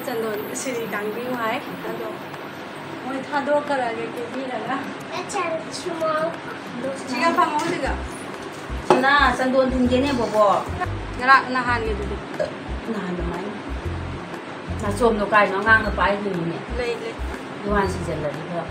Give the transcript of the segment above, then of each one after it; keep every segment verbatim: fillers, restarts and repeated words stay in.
ꯆꯟꯗꯣꯟ ꯁꯤꯔꯤ ꯀꯥꯡꯕꯤꯌꯨ ꯍꯥꯏ꯫ ꯑꯗꯣ ꯃꯣꯏ ꯊꯥꯗꯣꯛꯈ꯭ꯔꯒꯦ ꯀꯦꯕꯤꯔꯒ꯫ ꯁꯤꯒ ꯐꯝꯃꯣ, ꯁꯤꯒ꯫ ꯁꯅꯥ, ꯆꯟꯗꯣꯟ ꯊꯤꯟꯒꯦꯅꯦ, ꯕꯣꯕꯣ꯫ ꯉꯔꯥꯡ ꯅꯍꯥꯟꯒꯤꯗꯨꯗꯤ꯫ ꯅꯍꯥꯟ ꯑꯗꯨꯃꯥꯏꯅ꯫ ꯅꯥꯆꯣꯝꯗꯣ ꯀꯥꯏꯅꯣ? ꯑꯉꯥꯡꯅ ꯄꯥꯏꯗꯣꯏꯅꯤꯅꯦ꯫ ꯂꯩ, ꯂꯩ꯫ ꯗꯨꯀꯥꯟ ꯁꯤꯖꯜꯂꯗꯤ ꯈꯔ꯫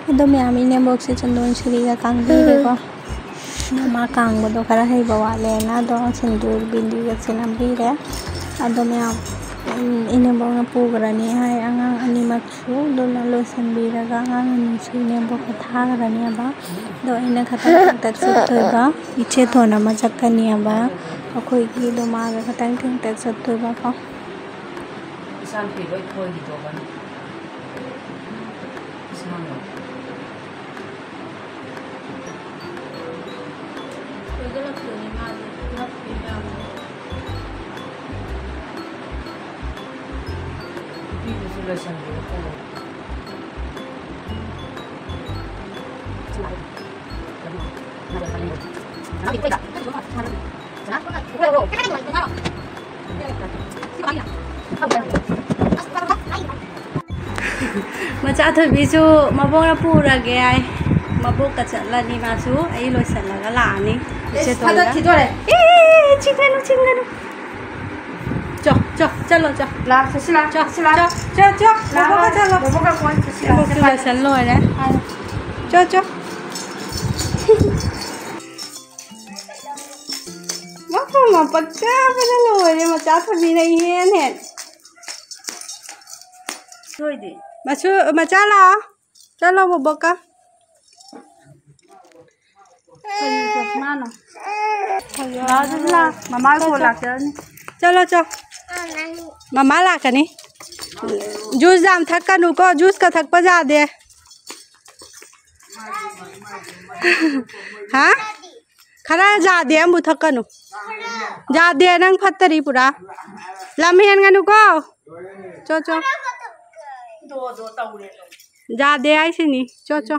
ꯑꯗꯣ ꯃꯌꯥꯝ, ꯏꯅꯦꯝꯕꯣꯛꯁꯦ ꯆꯟꯗꯣꯟ ꯁꯤꯔꯤꯒ ꯀꯥꯡꯕꯤꯔꯦꯀꯣ꯫ ꯃꯥ ꯀꯥꯡꯕꯗꯣ ꯈꯔ ꯍꯩꯕ ꯋꯥꯠꯂꯦꯅ ꯑꯗꯣ ꯁꯤꯟꯗꯨꯔ ꯕꯤꯟꯗꯤꯒꯁꯦ ꯅꯝꯕꯤꯔꯦ꯫ ꯑꯗꯣ ꯃꯌꯥꯝ, ꯎꯝ, ꯏꯅꯦꯝꯕꯣꯛꯅ ꯄꯨꯈ꯭ꯔꯅꯤ ꯍꯥꯏ ꯑꯉꯥꯡ ꯑꯅꯤꯃꯛꯁꯨ꯫ ꯑꯗꯨꯅ ꯂꯣꯏꯁꯤꯟꯕꯤꯔꯒ ꯑꯉꯥꯡ ꯑꯅꯤꯁꯨ ꯏꯅꯦꯝꯕꯣꯛꯀ ꯊꯥꯈ꯭ꯔꯅꯦꯕ꯫ ꯑꯗꯣ ꯑꯩꯅ ꯈꯇꯪ ꯈꯇꯪ ꯆꯠꯇꯣꯏꯕ꯫ ꯏꯆꯦ ꯊꯣꯟ ꯑꯃ ꯆꯠꯀꯅꯤꯕ꯫ ꯑꯩꯈꯣꯏꯒꯤ ꯑꯗꯣ ꯃꯥꯒ ꯈꯇꯪ ꯈꯇꯪ ꯆꯠꯇꯣꯏꯕꯀꯣ꯫ ꯏꯆꯥꯅꯨꯄꯤ ꯂꯣꯏ ꯈꯣꯏꯈꯤꯗꯣꯕꯅꯤ꯫ ꯏꯁꯥꯃꯛ꯫ ꯈꯣꯏꯒꯠꯂꯛꯇꯣꯏꯅꯤ ꯃꯥꯗꯤ, ꯅꯞꯄꯤ ꯃꯌꯥꯝꯗꯣ꯫ ꯅꯨꯄꯤꯗꯨꯁꯨ ꯂꯣꯏꯁꯟꯕꯤꯔꯣ ꯀꯩꯅꯣ꯫ ꯃꯆꯥ ꯊꯣꯏꯕꯤꯁꯨ ꯃꯕꯣꯛꯅ ꯄꯨꯔꯒꯦ ꯍꯥꯏ꯫ ꯃꯕꯣꯛꯀ ꯆꯠꯂꯅꯤ ꯃꯥꯁꯨ꯫ ꯑꯩ ꯂꯣꯏꯁꯤꯜꯂꯒ ꯂꯥꯛꯑꯅꯤ꯫ ꯏꯆꯦ ꯏꯁ, ꯊꯣꯏꯕꯤꯒ꯫ ꯐꯗꯠꯈꯤꯗꯣꯔꯦ꯫ ꯑꯦ, ꯆꯤꯡꯒꯅꯨ, ꯆꯤꯡꯒꯅꯨ꯫ ꯆꯣ, ꯆꯣ, ꯆꯠꯂꯣ, ꯆꯣ꯫ ꯂꯥꯛꯑꯣ, ꯆꯠꯁꯤ ꯂꯥꯛꯑꯣ, ꯆꯣ, ꯆꯠꯁꯤ ꯂꯥꯛꯑꯣ꯫ ꯆꯣ, ꯆꯣ, ꯆꯣ꯫ ꯂꯥꯛꯑꯣ, ꯕꯣꯕꯣꯛꯀ ꯆꯠꯂꯣ꯫ ꯕꯣꯕꯣꯛꯀ ꯀꯣꯟ ꯆꯠꯁꯤ ꯂꯥꯛꯑꯣ, ꯕꯣꯕꯣꯛꯁꯨ ꯆꯠꯄ꯫ ꯂꯣꯏꯁꯜ ꯂꯣꯏꯔꯦ꯫ ꯍꯥꯏ꯫ ꯆꯣ, ꯆꯣ꯫ ꯃꯐꯝ ꯑꯃ ꯄꯛꯆꯕꯅ ꯂꯣꯏꯔꯦ, ꯃꯆꯥ ꯊꯣꯏꯕꯤꯅ ꯏꯍꯦꯟ ꯍꯦꯟ꯫ ꯊꯣꯏꯗꯤ꯫ ꯃꯆꯥ ꯂꯥꯛꯑꯣ꯫ ꯆꯠꯂꯣ ꯕꯣꯕꯣꯛꯀ꯫ ꯀꯔꯤ ꯆꯠꯁꯃꯥꯅꯣ? ꯂꯥꯛꯑꯣ, ꯆꯠꯁꯤ ꯂꯥꯛꯑꯣ꯫ ꯃꯃꯥ ꯀꯣꯜ ꯂꯥꯛꯆꯔꯅꯤ꯫ ꯆꯠꯂꯣ, ꯆꯣ꯫ ꯃꯃꯥ ꯂꯥꯛꯀꯅꯤ꯫ ꯖꯨꯁ ꯌꯥꯝ ꯊꯛꯀꯅꯨꯀꯣ, ꯖꯨꯁꯀ ꯊꯛꯄ ꯌꯥꯗꯦ꯫ ꯍꯥ? ꯈꯔ ꯌꯥꯗꯦ ꯑꯃꯨꯛ ꯊꯛꯀꯅꯨ꯫ ꯌꯥꯗꯦ, ꯅꯪ ꯐꯠꯇꯔꯤ ꯄꯨꯔꯥ꯫ ꯂꯝ ꯍꯦꯟꯒꯅꯨꯀꯣ꯫ ꯆꯣ, ꯆꯣ꯫ ꯌꯥꯗꯦ ꯍꯥꯏꯁꯤꯅꯤ꯫ ꯆꯣ, ꯆꯣ꯫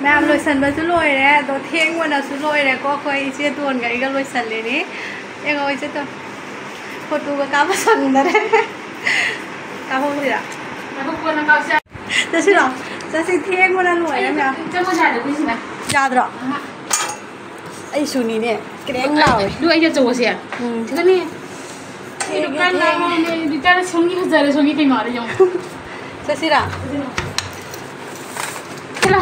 ꯃꯌꯥꯝ ꯂꯣꯏꯁꯟꯕꯁꯨ ꯂꯣꯏꯔꯦ, ꯑꯗꯣ ꯊꯦꯡꯕꯅꯁꯨ ꯂꯣꯏꯔꯦꯀꯣ꯫ ꯑꯩꯈꯣꯏ ꯏꯆꯦ ꯇꯣꯟꯒ ꯑꯩꯒ ꯂꯣꯏꯁꯜꯂꯤꯅꯤ꯫ ꯌꯦꯡꯉꯣ ꯏꯆꯦ ꯇꯣꯟ, ꯐꯣꯇꯣꯒ ꯀꯥꯞꯄ ꯁꯪꯗꯔꯦ꯫ ꯀꯥꯞꯍꯧꯁꯤꯔꯥ? ꯉꯥꯏꯈꯣ, ꯀꯣꯟꯅ ꯀꯥꯞꯁꯦ꯫ ꯆꯠꯁꯤꯔꯣ? ꯆꯠꯁꯤ, ꯊꯦꯡꯕꯅ ꯂꯣꯏꯔꯦ ꯃꯌꯥꯝ꯫ ꯆꯪꯉꯣ ꯌꯥꯗ꯭ꯔꯣ? ꯑꯩꯁꯨꯅꯤꯅꯦ, ꯀ꯭ꯔꯦꯡ ꯂꯥꯎꯋꯦ꯫ ꯑꯗꯨ ꯑꯩꯗꯤ ꯑꯆꯧꯕꯁꯦ꯫ ꯎꯝ꯫ ꯁꯤꯗꯅꯦ꯫ ꯊꯦꯡꯉꯦ, ꯊꯦꯡꯉꯦ꯫ ꯂꯤꯇꯔ ꯁꯣꯝꯒꯤ ꯐꯖꯔꯦ, ꯁꯣꯝꯒꯤ ꯀꯩꯅꯣꯗ ꯌꯦꯡꯉꯣ꯫ ꯆꯠꯁꯤꯔꯥ? ꯆꯠꯂꯣ꯫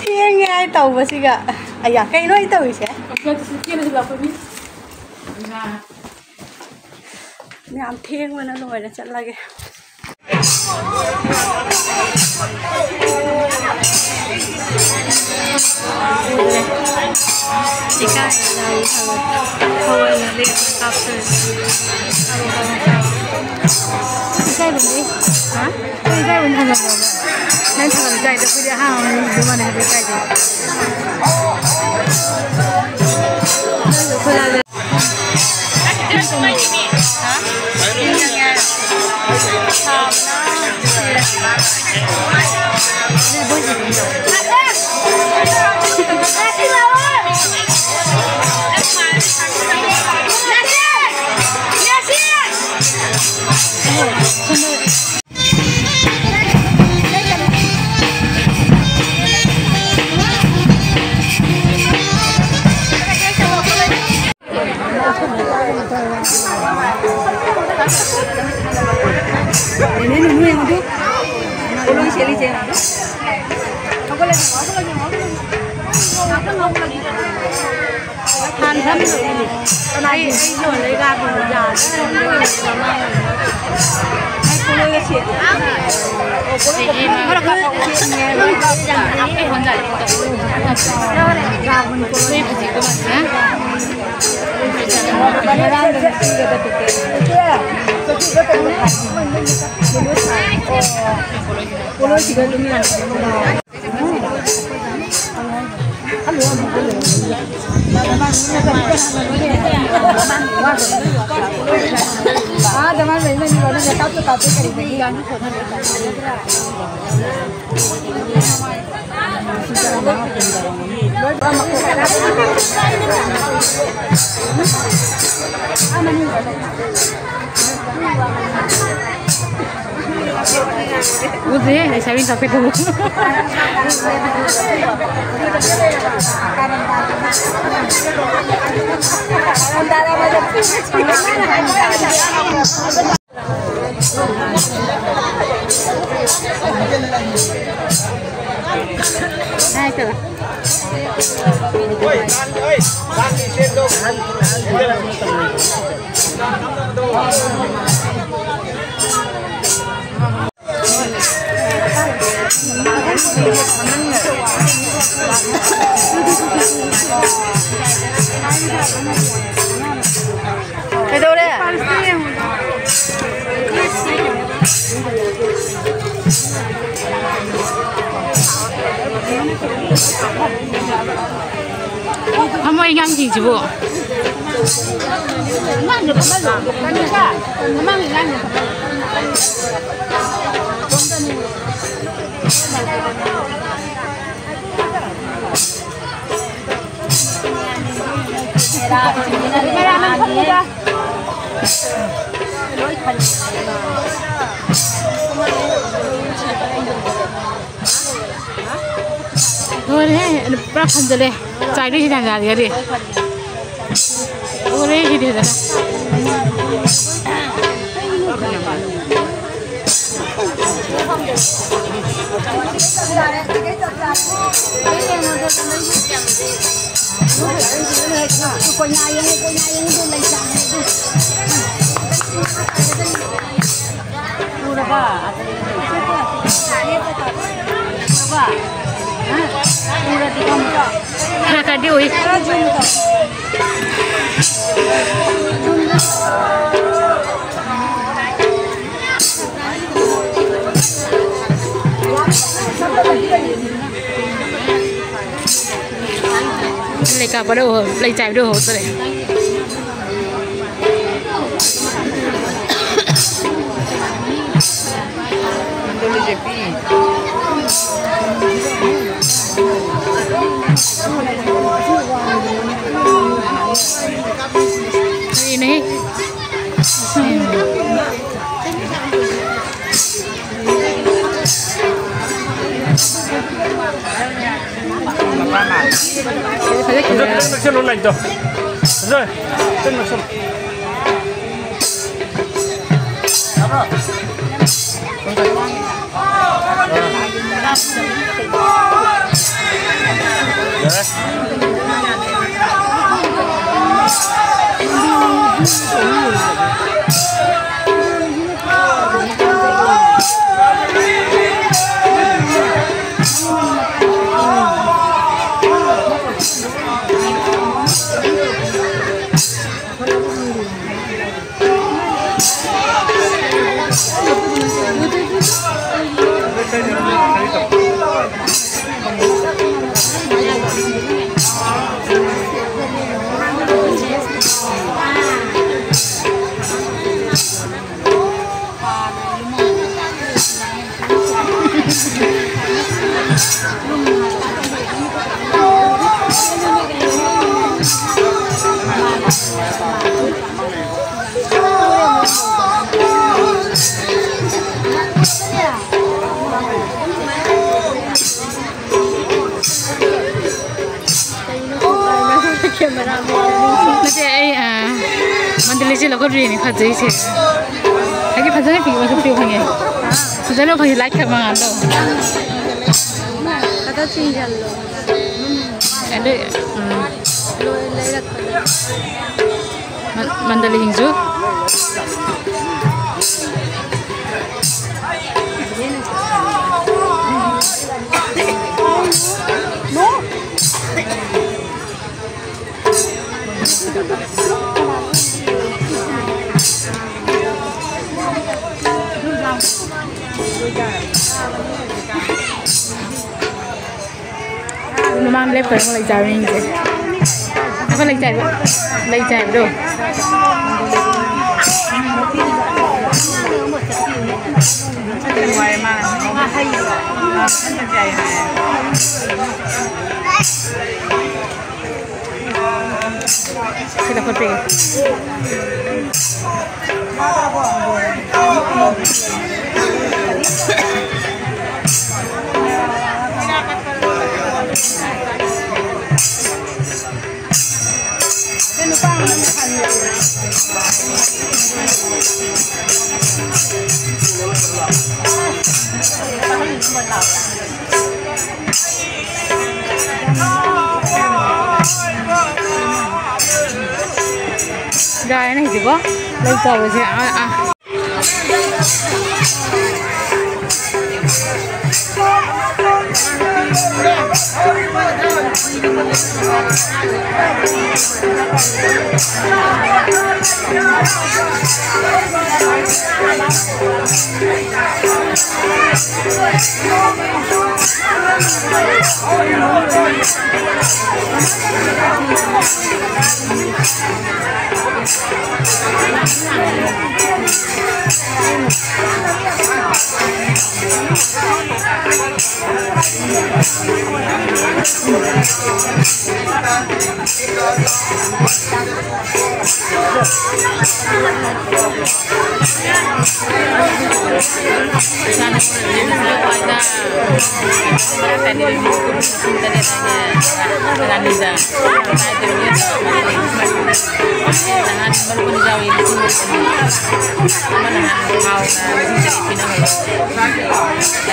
ꯊꯦꯡꯉꯦ ꯍꯥꯏ ꯇꯧꯕꯁꯤꯒ꯫ ꯑꯌꯥ, ꯀꯩꯅꯣ ꯑꯩ ꯇꯧꯔꯤꯁꯦ? ꯃꯌꯥꯝ ꯊꯦꯡꯕꯅ ꯂꯣꯏꯔꯦ, ꯆꯠꯂꯒꯦ꯫ ꯏꯀꯥꯏꯕꯅꯦ꯫ ꯍꯥ? ꯑꯩ ꯏꯀꯥꯏꯕꯅꯦ ꯊꯥꯡꯒꯠꯄꯗ꯫ ꯅꯪ ꯊꯥꯡꯒꯠꯂꯤꯗꯣ ꯑꯩꯈꯣꯏꯗꯤ ꯑꯍꯥꯟꯕ ꯃꯤꯗꯨ ꯃꯥꯟꯅꯩ ꯍꯥꯏꯕ ꯏꯀꯥꯏꯗꯦ꯫ ꯍꯥꯟ ꯊꯝꯗꯣꯏꯅꯦ꯫ ꯑꯩ, ꯑꯩ ꯌꯣꯟꯗꯣꯏ ꯀꯥꯗꯣ ꯌꯥꯗ꯭ꯔꯦ꯫ ꯎꯗ꯭ꯔꯦ, ꯂꯩꯁꯥꯕꯤ ꯀꯥꯐꯦ ꯊꯣꯡꯕ꯫ ꯀꯩꯗꯧꯔꯦ? ꯐꯝꯃꯣ, ꯑꯉꯥꯡꯁꯤꯡꯁꯤꯕꯨ꯫ ꯂꯣꯏꯔꯦꯍꯦ, ꯄꯨꯔꯥ ꯐꯟꯖꯜꯂꯦ꯫ ꯆꯥꯏꯗꯣꯏꯁꯤ ꯇꯥꯟꯖꯥꯁꯤꯒꯗꯤ꯫ ꯂꯣꯏꯔꯦ ꯁꯤꯗꯤ ꯐꯖꯅ꯫ ꯈꯔ ꯈꯔꯗꯤ ꯎꯏ꯫ ꯂꯩ ꯀꯥꯞꯄꯗ ꯎꯍꯧ-, ꯂꯩ ꯆꯥꯏꯕꯗ ꯎꯍꯧꯗ꯭ꯔꯦ꯫ ꯀꯔꯤꯅꯣꯍꯦ? ꯐꯖꯅ ꯅꯛꯁꯜꯂꯣ ꯂꯥꯏꯠꯇꯣ꯫ ꯐꯖꯅ ꯈꯤꯇꯪ ꯅꯛꯁꯜꯂꯣ꯫ ꯌꯥꯔꯦ꯫ ꯅꯠꯇꯦ, ꯑꯩ, ꯑ, ꯃꯟꯗꯂꯤꯁꯦ ꯂꯧꯈꯠꯄꯤꯔꯤꯅꯦ, ꯐꯖꯩꯁꯦ꯫ ꯑꯩꯗꯤ ꯐꯖꯅ ꯄꯤꯕꯁꯨ ꯄꯤꯌꯨ ꯈꯪꯉꯦ꯫ ꯐꯖꯅ ꯐꯪꯉꯦ, ꯂꯥꯏꯛ ꯊꯛ ꯃꯉꯥꯗꯣ꯫ ꯆꯤꯡꯁꯤꯜꯂꯣ꯫ ꯑꯗꯩ, ꯎꯝ꯫ ꯂꯣꯏ ꯂꯩꯔꯛꯄꯗ꯫ ꯃꯟ-, ꯃꯟꯗꯂꯤ ꯁꯤꯡꯖꯨ꯫ ꯃꯃꯥꯡ ꯂꯦꯞꯈ꯭ꯔꯦ, ꯑꯃꯨꯛ ꯂꯩ ꯆꯥꯕ ꯌꯦꯡꯁꯦ꯫ ꯑꯩꯈꯣꯏ ꯂꯩ ꯆꯥꯏꯕ, ꯂꯩ ꯆꯥꯏꯕꯗꯣ꯫ ꯅꯨꯡꯉꯥꯏ ꯃꯥ꯫ ꯑꯥ, ꯃꯊꯟꯇ ꯆꯥꯏ ꯍꯥꯏ꯫ ꯁꯤ ꯂꯧꯈꯠꯄꯤꯒꯦ꯫ ꯒꯥꯏꯅ ꯍꯧꯖꯤꯛꯀꯣ ꯂꯩ ꯆꯥꯕꯁꯦ꯫ ꯑꯥ, ꯑꯥ꯫ ꯏꯆꯥꯅꯨꯄꯤꯅ ꯁ꯭ꯋꯥꯏꯗ ꯇꯔꯦꯠ ꯍꯥꯏꯅꯦ, ꯔꯥꯅꯤꯗ꯫ ꯅꯍꯥꯟ ꯃꯔꯨ ꯑꯅꯤ ꯌꯥꯎꯏ, ꯂꯤꯁꯤꯡ ꯑꯃ꯫ ꯑꯃꯅ ꯅꯍꯥꯟ ꯊꯥꯎꯅ ꯂꯤꯁꯤꯡ ꯇꯔꯦꯠ ꯄꯤꯅꯕ꯫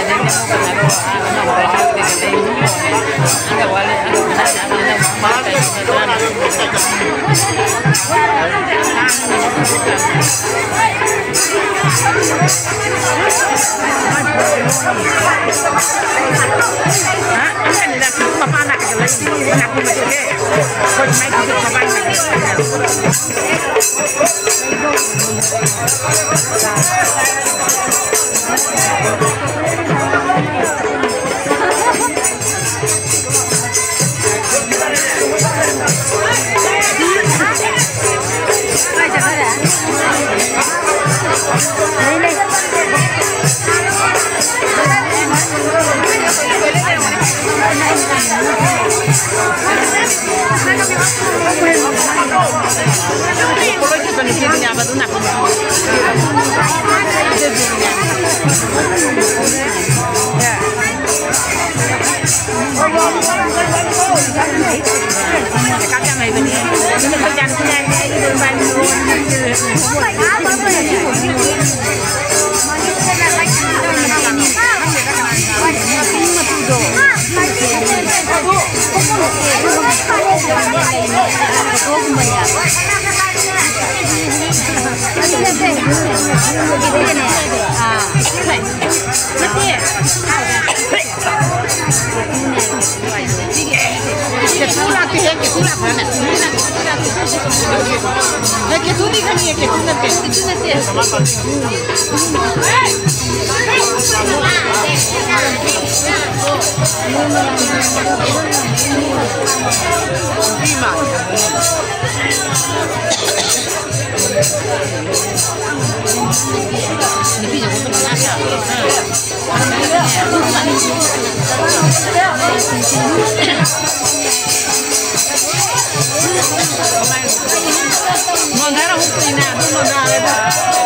ꯑꯗꯩ ꯀꯩꯅꯣ ꯀꯩꯅꯣ ꯑꯉꯧꯕ ꯍꯥꯞꯇꯦ꯫ ꯑꯗꯩ ꯑꯉꯧꯕ ꯍꯥꯞꯇꯦ꯫ ꯀꯦꯇꯨ ꯂꯥꯛꯇꯦꯍꯦ, ꯀꯦꯇꯨ ꯂꯥꯛꯄ꯭ꯔꯥꯅꯦ? ꯍꯦ, ꯀꯦꯇꯨꯗꯤ ꯈꯪꯉꯤꯍꯦ, ꯀꯦꯇꯨ ꯅꯠꯇꯦ꯫ ꯀꯦꯇꯨ ꯅꯠꯇꯦ꯫ ꯅꯣꯟꯊꯔ ꯍꯨꯛꯄꯅꯤꯅ ꯑꯗꯨꯝ ꯅꯣꯟꯊꯔꯦꯗ꯫